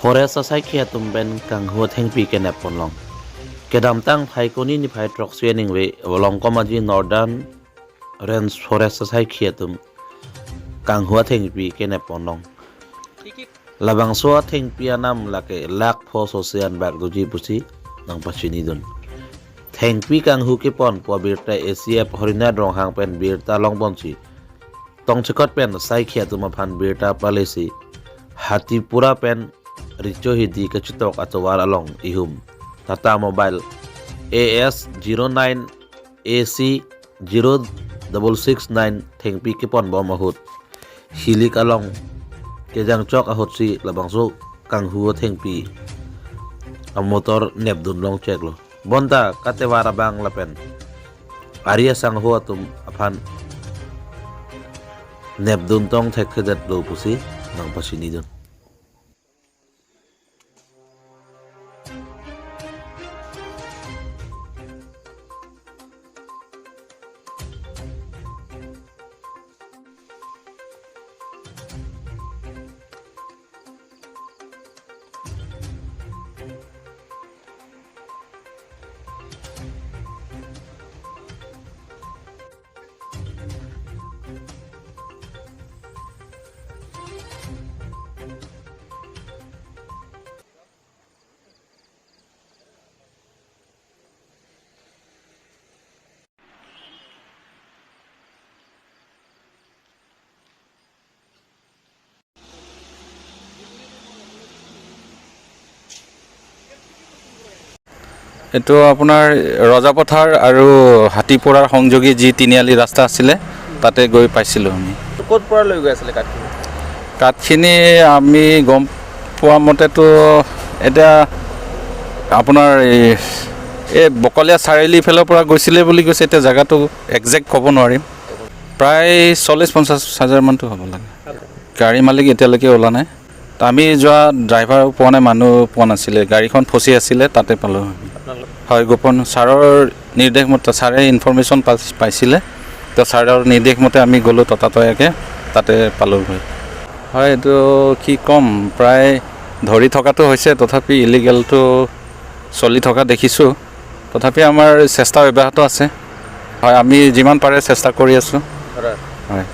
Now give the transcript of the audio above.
Forest sai khia tum ben kang hu thengpi ke nep ponlong kedam tang phai koni ni phai trok swening we long komaji northern range forest sai khia tum kang hua thengpi ke nep ponlong labang so thengpi anam lake lak pho sosian bak duji pusi nang pachini dun thengpi kang hu ke pon po birta ACF Harinath Ronghang pen birta long bonchi tong chikot pen sai khia tum phan birta palesi Hatipura pen richo hidi kachitok atowar along ihum Tata mobile AS 09 AC 0669 thengpi ke pon bom ahut hilik along kejang chok ahut si labangso kanghu thengpi a motor nep dun long chek lo bonta katewara bang lapen Arya sangho atum aphan nep dun tong thek thedet lo pusi nang pasini dun. এইটো আপোনাৰ ৰজাপথাৰ আৰু হাতীপৰাৰ সংযোগী যি তিনিআলি ৰাস্তা আছিলে তাতে গৈ পাইছিলোঁ আমি। ক'ত পৰা লৈ গৈ আছিলে কাঠখিনি? কাঠখিনি আমি গম পোৱা মতেতো এতিয়া আপোনাৰ এই বকলীয়া চাৰিআলি ফালৰ পৰা গৈছিলে বুলি কৈছে। এতিয়া জেগাটো একজেক্ট ক'ব নোৱাৰিম। প্ৰায় 40-50 হাজাৰমানটো হ'ব লাগে। গাড়ী মালিক এতিয়ালৈকে ওলোৱা নাই। আমি যোৱা ড্ৰাইভাৰো পোৱা নাই, মানুহ পোৱা নাছিলে, গাড়ীখন ফচি আছিলে তাতে পালোঁ আমি। হয়, গোপন ছাৰৰ নিৰ্দেশ মতে ছাৰে ইনফৰ্মেশ্যন পাইছিলে, তো ছাৰৰ নিৰ্দেশ মতে আমি গ'লোঁ ততাতৈয়াকৈ তাতে পালোঁগৈ। হয়, এইটো কি ক'ম, প্ৰায় ধৰি থকাটো হৈছে, তথাপি ইলিগেলটো চলি থকা দেখিছোঁ। তথাপি আমাৰ চেষ্টা অব্যাহত আছে। হয়, আমি যিমান পাৰে চেষ্টা কৰি আছোঁ। হয়।